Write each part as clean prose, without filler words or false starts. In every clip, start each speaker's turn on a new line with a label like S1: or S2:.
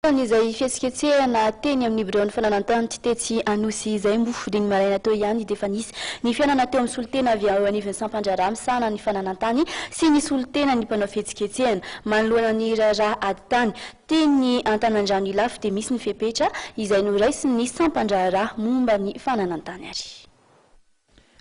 S1: Izay fihetsiketsehana teny amin'ny biraon'ny fananan-tany tetsy Anosy izay moa dia ny maraina teo ihany dia efa nisy ny fihaonana teo amin'ny solontena avy ao anivon'ny sampan-draharaha misahana ny fananan-tany sy ny solontenan'ny mpanao fihetsiketsehana. Manoloana ny raharaha ady tany teny Antanandrano Ilafy dia misy ny fepetra izay noraisin'ny sampan-draharaha momba ny fananan-tany ary.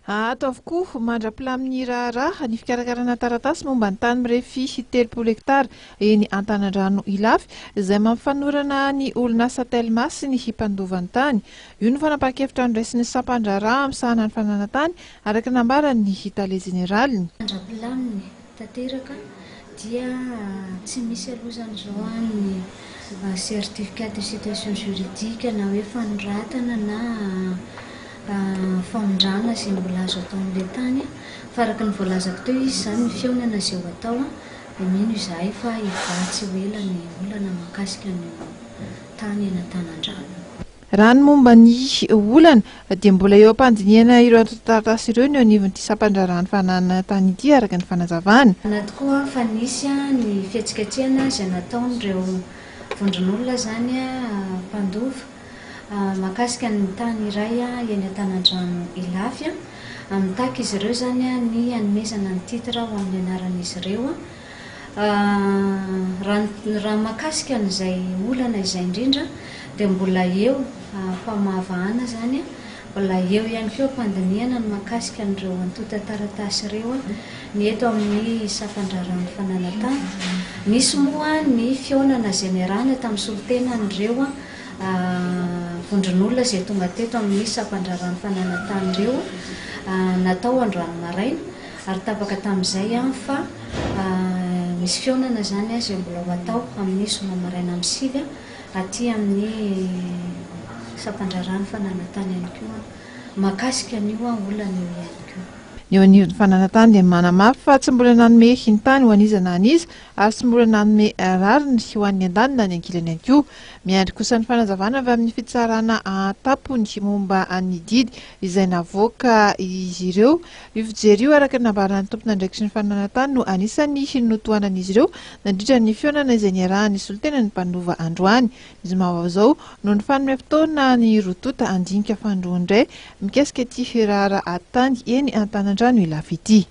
S2: Aato avokoa mandra-pilamin'ny raharaha ny fikarakarana taratasy momba ny tany mirefy 30 hektara eny Antanandrano Ilafy izay mampifanorana ny orinasa Telma sy ny mpandova ny tany. Io no fanapahan-kevitra noraisin'ny sampan-draharaha misahana ny fananan-tany araka ny nambaran'ny tale jeneraliny.
S3: Mandra-pilaminy tanteraka dia tsy misy aloha izany izao ny certificat de situation juridique na hoe fanoratana na famindrana izay mbola azo atao amin'ilay tany fa araka ny voalazako teo izy izany ny fihaonana izay ho atao dia mino izahay fa hivaha tsy ho ela ny olana mahakasika an'io tany eny Antanandrano io.
S2: Raha ny momba ny olana dia mbola eo am-pandinihana ireo antontan-taratasy ireo ny eo anivon'ity sampan-draharahan'ny fananana tany ity araka ny fanazavana.
S3: Marina tokoa fa nisy ny fihetsiketsehana izay nataon'ireo vondron'olona izany mpandova mahakasika ny tany iray eny Antanandrano Ilafy. Mitaky izy ireo izany ny hanomezana ny titre ho amin'ny anaran'izy ireo. Raha raha mahakasika an'izay olana izay indrindra dia mbola eo am-pamahavahana izany, mbola eo ihany koa am-pandinihana ny mahakasika an'ireo antontan-taratasy ireo ny eto amin'ny sampan-draharahan'ny fananan-tany. Nisy moa ny fihaonana izay niarahana tamin'ny solontenan'ireo vondron'olona izay tonga teto amin'ny sampan-draharahan'ny fananan-tany ireo natao androany maraina. Ary tapaka tamin'izay an fa misy fihaonana izany izay mbola ho atao amin'ny zoma maraina amin'ny 9 aty amin'ny sampandraharahan'ny fananan-tany ihany koa mahakasika an'io olana io ihany koa.
S2: Ny eo anivon'ny fananan-tany dia manamafy fa tsy mbola nanome ny tany ho an'iza na an'iza ary tsy mbola nanome rariny ho an'ny andaniny na ny ankilany ihany koa. Miandry kosa ny fanazavana avy amin'ny fitsarana an-tampony momba ny didy izay navoaka izy ireo. Io fijery io, araka ny nambaran'ny tompon'andraikitry ny fananan-tany no anisan'ny notohanan'izy ireo nandritra ny fihaonana izay niarahan'ny solontenan'ny mpanova androany. Ny zoma ho avy izao no nifanome fotoana ny roa tonta handinika fanindroany indray mikasika ity raharaha tany eny Antanandrano Ilafy ity.